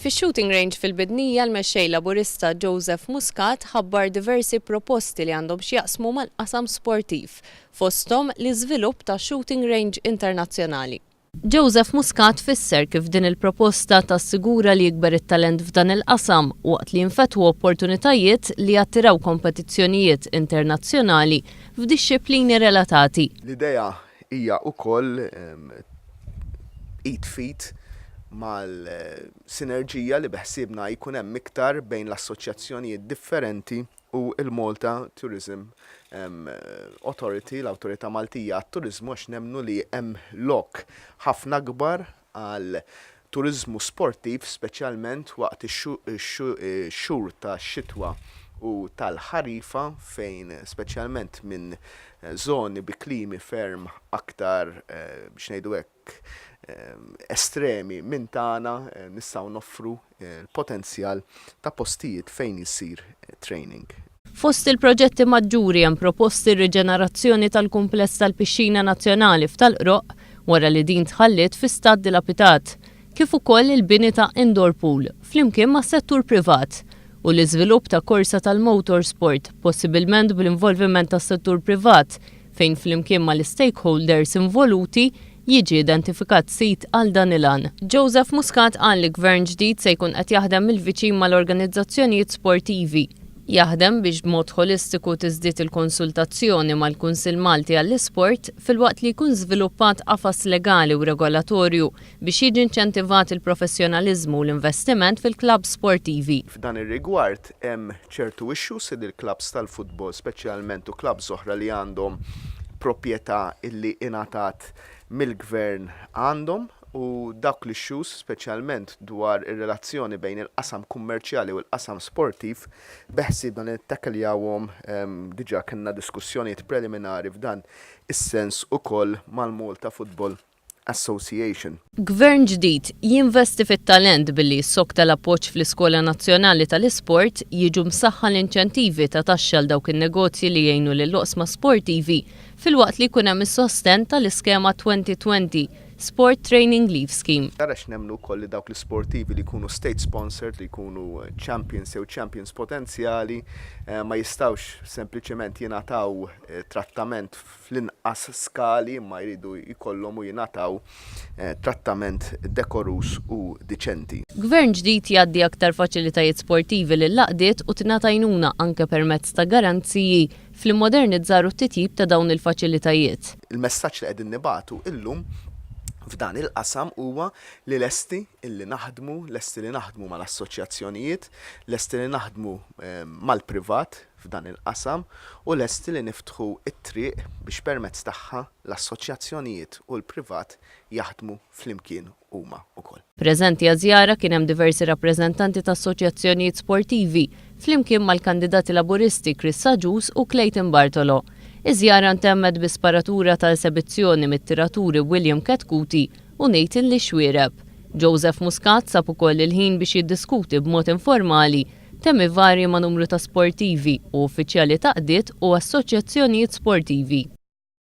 Fix-shooting range fil-Bidnija l-Mexxej Laburista Joseph Muscat ħabbar diversi proposti li għandhom x'jaqsmu mal-qasam sportiv, fosthom l-iżvilupp ta' shooting range internazzjonali. Joseph Muscat fisser kif din il-proposta tassigura li jikber it-talent f'dan il-qasam waqt li jinfetħu opportunitajiet li jattiraw kompetizzjonijiet internazzjonali f'dixxiplini relatati. L-idea hija wkoll id f'id mal-sinerġija li beħsiebna jkun hemm iktar bejn l-assoċjazzjonijiet differenti u l-Malta Tourism Authority, l-Awtorità Maltija għat-Turiżmu għax nemmnu li hemm lok ħafna akbar għal turiżmu sportiv speċjalment waqt ix-xhur tax-xitwa u tal-ħarifa fejn speċjalment minn żoni bi klimi ferm aktar biex ngħidu hekk estremi minn tagħna nistgħu noffru l-potenzjal ta' postijiet fejn jsir training. Fost il-proġetti maġġuri hemm proposti r-riġenerazzjoni tal-kumpless tal-Pixxina Nazzjonali f'Tal-Qroqq wara li din tħalliet fi stat dilapitat, kif ukoll il-bini ta' indoor pool flimkien mas-settur privat u l-iżvilupp ta' korsa tal-motorsport possibilment bl-involviment tas-settur privat fejn flimkien mal-istakeholders involuti jiġi identifikat sit għal dan il-għan. Joseph Muscat qal li Gvern ġdid se jkun qed jaħdem mill-viċin mal-organizzazzjonijiet sportivi. Jaħdem biex b'mod ħolistiku tiżdied il-konsultazzjoni mal-Kunsill Malti għall-Isport filwaqt li jkun żviluppat qafas legali u regolatorju biex jiġi inċentivat il-professjonaliżmu u l-investiment fil-klabbs sportivi. F'dan ir-rigward hemm ċertu issues li l-klabbs tal-futbol speċjalment u klabbs oħra li għandhom proprjetà illi ingħatat mill-Gvern għandhom u dawk l-issues speċjalment dwar ir-relazzjoni bejn il-qasam kummerċjali u l-qasam sportiv beħsiebna li nittakkeljawhom. Diġà kellna diskussjonijiet preliminari f'dan is-sens ukoll mal-Malta Football Association. Gvern ġdid jinvesti fit-talent billi jissokta l-appoġġ fl-Iskola Nazzjonali tal-Isport, jiġu msaħħa l-inċentivi ta' taxxa għal dawk in-negozji li jgħinu lill-oqsma sportivi filwaqt li jkun hemm is-sostenn tal-iskema 2020 Sport Training Leave Scheme. Għax nemmnu wkoll li dawk l-isportivi li jkunu state sponsored, li jkunu champions jew champions potenzjali, ma jistgħux sempliċement jingħataw trattament fl-inqas skali imma jridu jkollhom u jingħataw trattament dekoruż u diċenti. Gvern ġdid jgħaddi aktar faċilitajiet sportivi lill-għaqdiet u tingħata għajnuna anke permezz ta' garanziji fl-immodernizzar u t-titjib ta' dawn il-faċilitajiet. Il-messaġġ li qegħdin nibagħtu illum f'dan il-qasam huwa li lesti illi naħdmu, lesti li naħdmu mal-assoċjazzjonijiet, lesti li naħdmu mal-privat f'dan il-qasam u lesti li niftħu t-triq biex permezz tagħha l-assoċjazzjonijiet u l-privat jaħdmu flimkien huma wkoll. Preżenti għaż-żjara kien hemm diversi rappreżentanti ta' assoċjazzjonijiet sportivi, flimkien mal-kandidati Laburisti Chris Agius u Clayton Bartolo. Iż-żjara ntemmet bi sparatura ta' esebizzjoni mit-tiraturi William Chetcuti u Nathan Lixwiereb. Joseph Muscat sab ukoll il-ħin biex jiddiskuti b'mod informali temi varji ma' numru ta' sportivi u uffiċjali ta' qdiet u assoċjazzjonijiet sportivi.